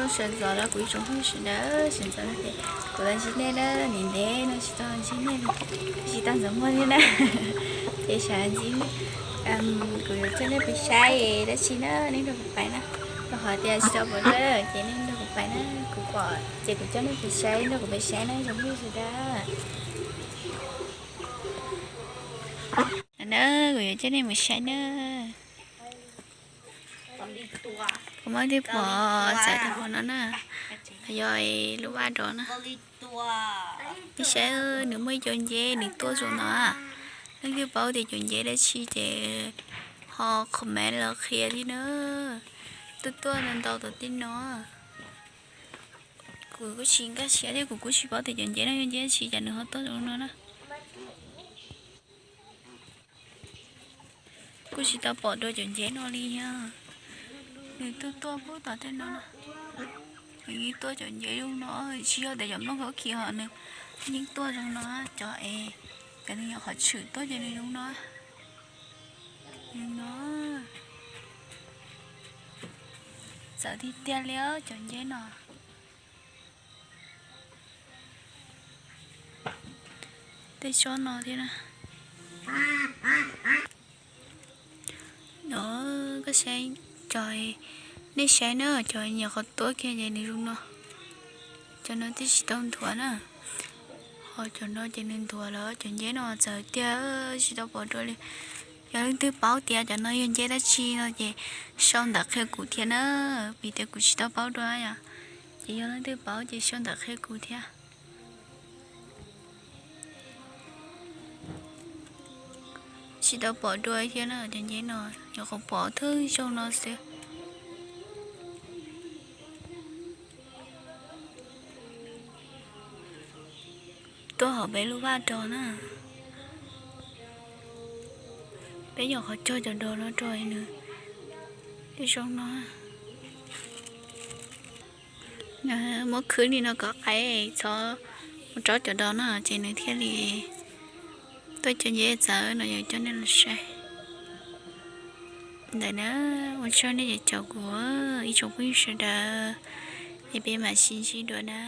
Sawv ntxov los kuv ib tsoom phooj ywg sawv daws, sawv ntxov no ces kuv los ntsib nej na, ntev ntev no tsis tau ntsib nej li, tsis tau ntxuav muag li na. Ces sawv ntxov kuv yuav coj nej pais saib dab tsi na, nej nrog kuv pais na. Rau qhov tias tsis tau pom dua ces nej nrog kuv pais na, kuv pom ces kuv coj nej pais saib, nrog kuv pais saib na tsoom phooj ywg sawv daws. Na, kuv yuav coj nej mus saib na. Kuv muab twb pom txawm tau qhov no na, yog lub vaj dov na. Nej saib, nws muaj ib co nceb nws tuaj zoo no. Leej twg paub tias cov nceb dab tsi ces ho comment los qhia thiab na. Tuaj tuaj ntau ntau tom tej no. Kuv kuj tsis nkag siab thiab, kuv kuj tsis paub tias cov nceb no yog nceb dab tsi cas nws ho tuaj zoo no na. Kuj tsis tau pom dua cov nceb no li thiab. Nws tuaj tuaj pub tom tej no na. Nws yeej tuaj cov nceb zoo no, tsis yog tias cov nplooj hauv khi ho nws yeej tuaj zoo no. Cov es cov nws nyuam qhuav tshwm tuaj ces nws zoo no. Zoo no. Txawv tiag tiag li cov nceb no. Tej tsob no thiab na. Koj saib, cov, nej saib na, cov nyuam qhuav tuaj kiag ces nws zoo no. Cov no twb tsis tau nthuav na. Ho cov no ces nws nthuav lawm, cov nceb no txawv tiag tsis tau pom dua li. Yog leej twg paub tias cov no yog nceb dab tsi no ces sau ntawv qhia kuv thiab na, vim tias kuv tsis tau paub dua yom. Ces yog leej twg paub ces sau ntawv qhia kuv thiab. Tsis tau pom dua thiab na, cov nceb no nyuam qhuav pom thawj zaug no xwb. Tuaj hauv peb lub vaj dog na. Peb nyuam qhuav cog cov dog no rau nws, zoo no. Muab khwb li no kom qaib, txhob mus raub cov dog no ces nws thiaj li tuaj cov nceb txawv no, yuav coj nej los saib. Ntawm na, ua tsaug nej caum kuv ib tsoom phooj ywg sawv daws, es peb mam sib ntsib dua na.